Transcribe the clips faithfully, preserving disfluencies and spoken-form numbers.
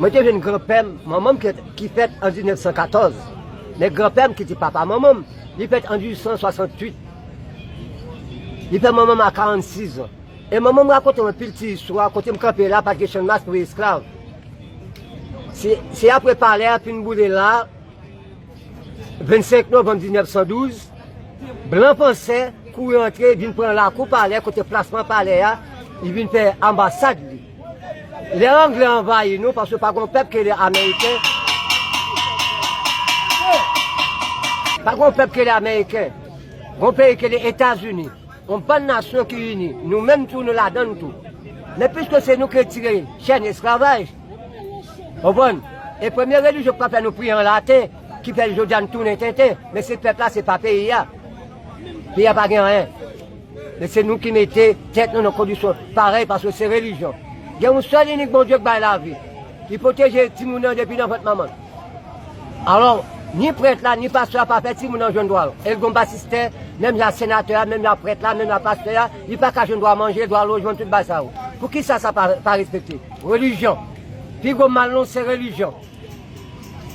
Mwen te jwenn granpè m, manman m ki, ki fèt an diznèf san katòz. Men granpè m ki te papa manman m, li fèt an dizuit san swasanntuit. Li fè manman m a karannsis an. E manman m rakonte m anpil ti istwa, kote m kanpe la, pa t gen Channmas pou esklav. Se, se apre palè a fin boule la, vennsenk novanm diznèf san douz, blan fransè kouri antre, vin pran lakou palè, kote plasman palè a, li vin fè anbasad li. Lè Anglè anvayi nou, paske pa gon pèp ki rele Ameriken, pa gon pèp ki rele Ameriken, gon peyi ki rele Etazini. Yon bann nasyon ki ini, nou menm tou, nou ladan l tou. Men piske se nou ki retire chèn esklavaj, konprann? E premye relijyon ki pa fè nou priye an laten, ki fè jodi a nou tounen tenten, men se pèp la, se pa peyi a. Peyi a pa gen anyen. Men se nou ki mete tèt nou nan kondisyon parèy, paske se relijyon. Gen yon sèl inik Bondye k bay lavi. Li pwoteje timoun nan depi nan vant manman l. Alò, ni prèt la, ni pastè a pa fè timoun nan jwenn dwa yo. E l gon batistè, menm jan senatè a, menm jan prèt la, menm jan pastè a, li pa ka jwenn dwa manje, dwa lojman, tout bagay sa yo. Poukisa sa pa, pa respekte? Relijyon. Pi gwo mal nou, se relijyon.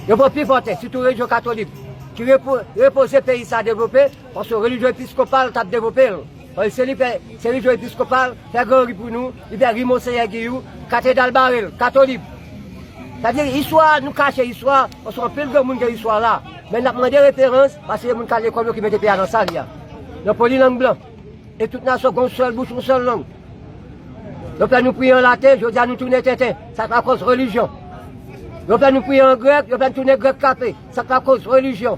Yo pran pi fò tè, sitou relijyon katolik, ki repo-, repoze peyi sa devlope, paske relijyon episkopal t ap devlope l. Paske se li fè, se relijyon episkopal, fè Gran Ri pou nou, li fè Ri Monseyè Giyou, Katedral Baril, katolik. Sa vle di, istwa, nou kache istwa, paske anpil granmoun gen istwa la. Men n ap mande referans, paske se moun k al lekòl yo ki mete peyi a nan sa li a. Nan polilang blan. E tout nasyon gen yon sèl bouch, yon sèl lang. Yo fè nou priye an laten, jodi a nou tounen tenten. Sa k lakòz relijyon. Yo fè nou priye an grèk, yo fè nou tounen grèk kape. Sa k lakòz relijyon.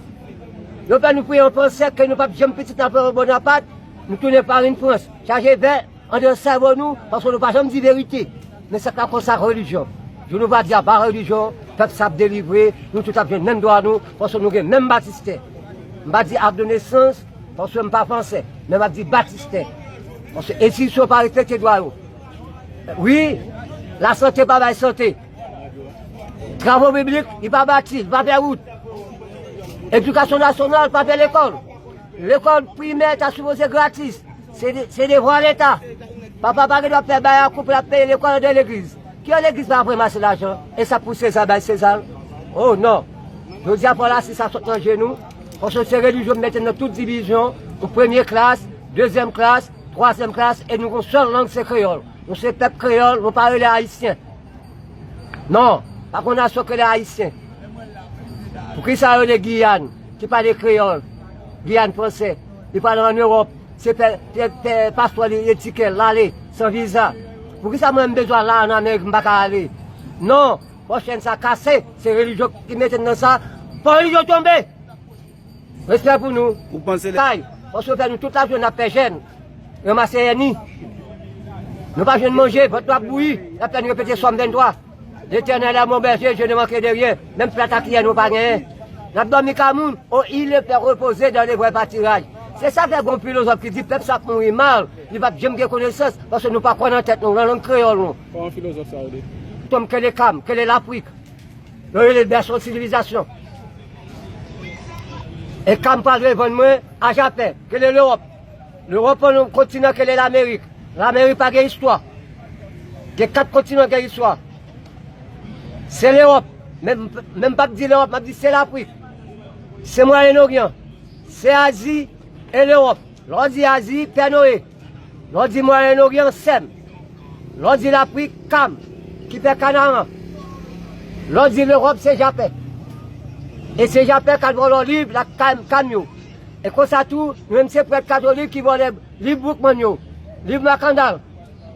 Yo fè nou priye an fransè, ke nou p ap janm pitit nan peyi Bonapat, nou tounen farin Frans. Chaje vè andedan sèvo nou, paske nou pa janm di verite. Men sa k lakòz sa relijyon. Jou nou va di apa relijyon, pèp sa ap delivre, nou tout ap jwenn menm dwa nou, paske nou gen menm batistè. M pa di ak de nesans, paske m pa fransè, men m ap di batistè. Paske enstitisyon pa respekte dwa yo. Wi, lasante pa bay sante. Travo piblik, li pa bati, li pa fè wout. Edikasyon nasyonal pa fè lekòl. Lekòl primè ta sipoze gratis. Se de-, se devwa Leta. Papa pa gen dwa fè bay a koup l ap peye lekòl anndan legliz. Ki legliz pa ap ranmase lajan? E sa pou Seza bay Seza? Oh non. Jodi a fò lasis sa sot nan je nou. Paske se relijyon mete nan tout divizyon. Ou premye klas, dezyèm klas, twazyèm klas, e nou gon sèl lang se kreyòl. Nou se pèp kreyòl, nou pa rele ayisyen. Non, pa gon nasyon ki rele ayisyen. Poukisa yo rele Giyàn, ki pale kreyòl, Giyàn fransè, li pale ann Ewòp, se fè, fè, fè paspò li, li etike l, l ale, san viza. Poukisa mwen m bezwen al la ann Amerik, m pa ka ale? Non, fò chèn sa kase, se relijyon ki mete n nan sa, fò relijyon tonbe! Respè pou nou. Ou panse lè- Kay, paske w fè nou tout lajounen n ap fè jèn, ranmase èni. Nou pa jwenn manje, vant nou ap bouyi, n ap fè nou repete Sòm venntwa. L'Éternel est mon berger, je ne manquerai de rien. Menm plat a kiyè nou pa genyen. N ap dòmi kay moun, oh, il le fait reposer dans les verts pâturages. Se sa fè gon filozòf ki di pèp sa ap mouri mal, li p ap janm gen konesans, paske nou pa kwè nan tèt nou, nan lang kreyòl nou. Kòman filozòf sa yo di? Tom, kele Kam, kele Lafrik. Yo rele l bèso sivilizasyon. E Kam pral revann mwen a Japè, kele Lewòp. Lewòp an yon kontinan kele Lamerik. Lamerik pa gen istwa. Gen kat kontinan gen istwa. Se Lewòp. Men, men m p ap di Lewòp, m ap di se Lafrik. Se Mwayen Oryan. Se Azi e Lewòp. Lè w di Azi, Pè Noye. Lè w di Mwayen Oryan, Sèm. Lè w di Lafrik, Kam, ki fè Kanaran. Lè w di Lewòp, se Japè. E se Japè k al vòlò liv la Kam, Kam yo. E konsa tou, nou menm se prèt katolik ki vòlè liv Boukman yo, liv Makandal,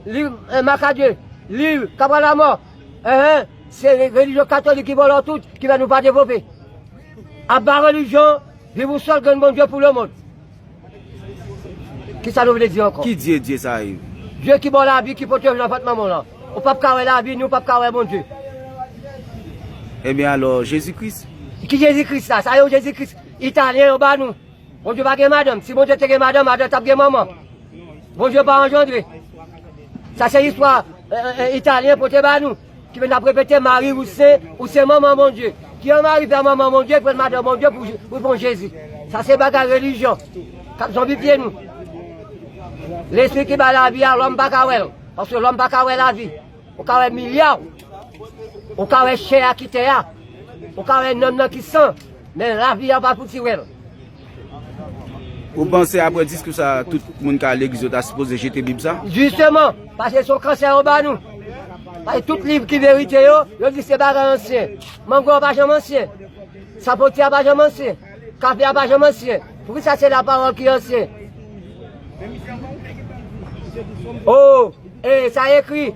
liv, eh, Makadye, liv Kabalamò. Enhen, se re-, relijyon katolik ki vòlò tout, ki fè nou pa devlope. Aba relijyon, viv yon sèl grenn Bondye pou lemonn. Kisa nou vle di ankò? Ki Dye, Dye sa ye? Dye ki ba w lavi, ki pote w nan vant manman w lan. Ou p ap ka wè lavi, ni w p ap ka wè Bondye. Ebyen alò, Jezi Kris? Ki Jezi Kris sa? Sa yo Jezi Kris italyen yo ba nou. Bondye pa gen madanm. Si Bondye te gen madanm, Adan t ap gen manman. Bondye pa anjandre. Sa se istwa, eh, eh, eh, italyen pote ba nou. Ki vin ap repete, Mari ou se, ou se manman Bondye. Ki an Mari fè manman Bondye, pran madanm Bondye pou, pou pran Jezi? Sa se bagay relijyon k ap zonbifye nou. Lespri ki bay lavi a, lòm pa ka wè l, paske lòm pa ka wè lavi. Ou ka wè milya. Ou ka wè chè a ki tè a, ou ka wè nanm nan ki san, men lavi a pa pou ti wè l. Ou panse apre diskou sa, tout moun k al legliz yo ta sipoze jete Bib sa? Jisteman, paske se yon kansè yo ba nou. Paske tout liv ki verite yo, yo di se bagay ansyen. Mango a pa janm ansyen. Sapoti a pa janm ansyen. Kafe a pa janm ansyen. Poukisa se lapawòl ki ansyen? Oh, e sa ekri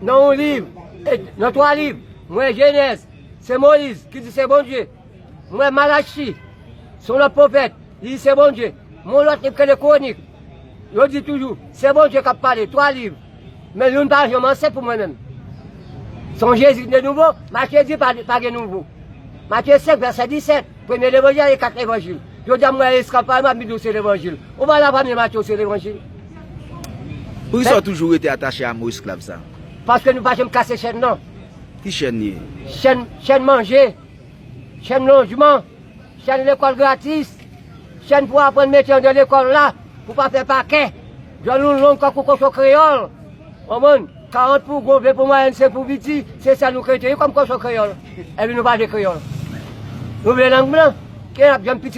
nan yon liv, e, nan twa liv. Mwen Jenèz, se Moyiz ki di se Bondye. Mwen Malachi, se yon lòt pwofèt, li di se Bondye. Mwen yon lòt liv ki rele Kwonik, yo di toujou se Bondye k ap pale, twa liv. Men youn pa janm ansyen pou mwen menm. Se yon Jezi ki de nouvo, Matye di pa, pa gen nouvo. Matye senk vèsè disèt, premye levanjil e kat levanjil. Jodi a mwen esklav pa m ap di w se levanjil. Ou pa la premye Matye w se levanjil. Poukisa w toujou rete atache a mo esklav sa? Paske nou pa janm kase chèn nan. Ki chèn li ye? Chèn, chèn manje, chèn lojman, chèn lekòl gratis, chèn pou aprann mete anndan lekòl la, pou pa fè pakè. Djòl nou long tankou kochon kreyòl. Konprann? Karant pou gwo, ven pou mwayèn, senk pou piti, se sa nou krete wi kòm kochon kreyòl. Epi nou pa vle kreyòl. Nou vle lang blan. Ke n ap janm pitit